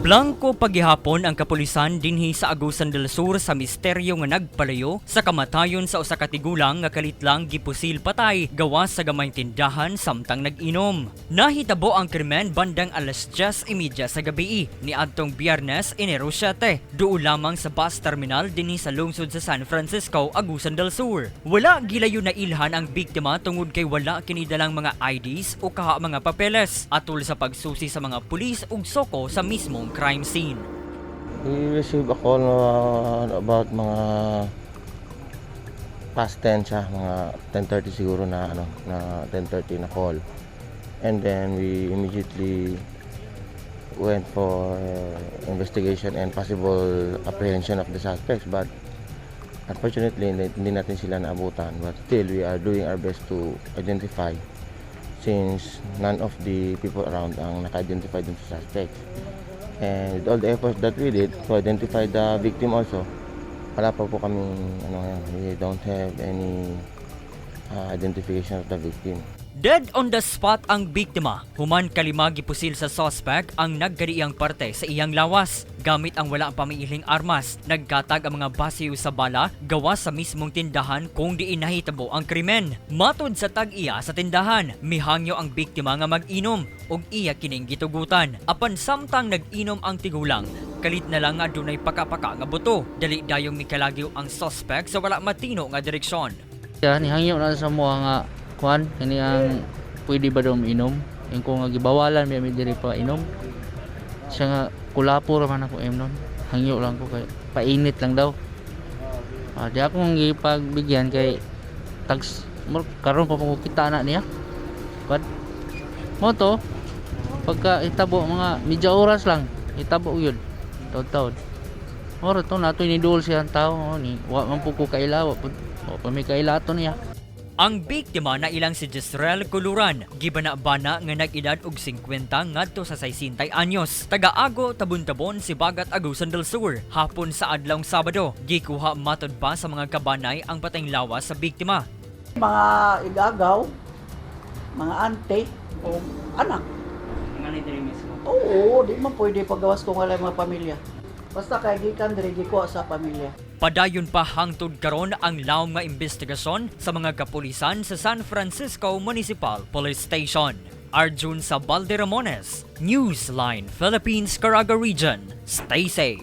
Blangko pagihapon ang kapulisan dinhi sa Agusan del Sur sa misteryo nga nagpalayo sa kamatayon sa usa ka tigulang nga kalit lang gipusil patay gawas sa gamayng tindahan samtang nag-inom. Nahitabo ang krimen bandang alas 10:30 sa gabi ni adtong Biyernes, Enero 7, duol lamang sa bus terminal dinhi sa lungsod sa San Francisco, Agusan del Sur. Wala gilayo na ilhan ang biktima tungod kay wala kini dalang mga IDs o kaha mga papeles, atol sa pagsusi sa mga pulis ug soko sa mismong crime scene. We received a call about mga past 10 siya, mga 10:30 siguro na ano, na 10:30 na call. And then we immediately went for investigation and possible apprehension of the suspects, but unfortunately hindi natin sila naabutan, but still we are doing our best to identify since none of the people around ang naka-identify dun sa suspects. And with all the efforts that we did to identify the victim also, wala pa po kaming ano ngayon, we don't have any identification of the victim. Dead on the spot ang biktima. Human kalima gipusil sa suspect ang nagkadiiyang parte sa iyang lawas. Gamit ang wala pa mailing armas, nagkatag ang mga basiyo sa bala gawas sa mismong tindahan kung diin nahitabo ang krimen. Matod sa tag-iya sa tindahan, mihangyo ang biktima nga mag-inom ug iya kining gitugutan. Apan samtang nag-inom ang tigulang, kalit na lang nga dunay paka-paka nga buto. Dali dayong mikalagyo ang suspect sa wala matino nga direksyon. Ya, nihangyo na sa mga nga kuan kini ang pwede ba daw inom. Ingko nga gibawalan mi diri pa inom. Siya nga kulapo ra man ako imnon. Hangyo lang ko kay painit lang daw. Ah, di ako gipagbigyan kay tags karon pa ko kita na niya. Kuan. Mo to pagka itabo mga medya oras lang itabo yun taud-taud. Oro to nato ni duol siya ang tao, oh, ni wa man po ko kaila, wa pa mi kaila ato niya. Ang biktima na ilang si Jezreel Kuluran, gibana-bana nga nag-edad og 50 ngadto sa 60 anyos. Taga-Ago, Tabon-Tabon, Sibagat, Agusan del Sur. Hapon sa adlawng Sabado, gikuha matod pa sa mga kabanay ang patayng lawas sa biktima. Mga igagaw, mga ante, o anak. Nga diri mismo. Oo, di man pwede pagawas kung wala mga pamilya. Basta kay gikan diri, gikuha sa pamilya. Padayon pa hangtod karon ang lawom nga investigasyon sa mga kapulisan sa San Francisco Municipal Police Station. Arjun Sabalde Ramones, Newsline Philippines Caraga Region. Stay safe.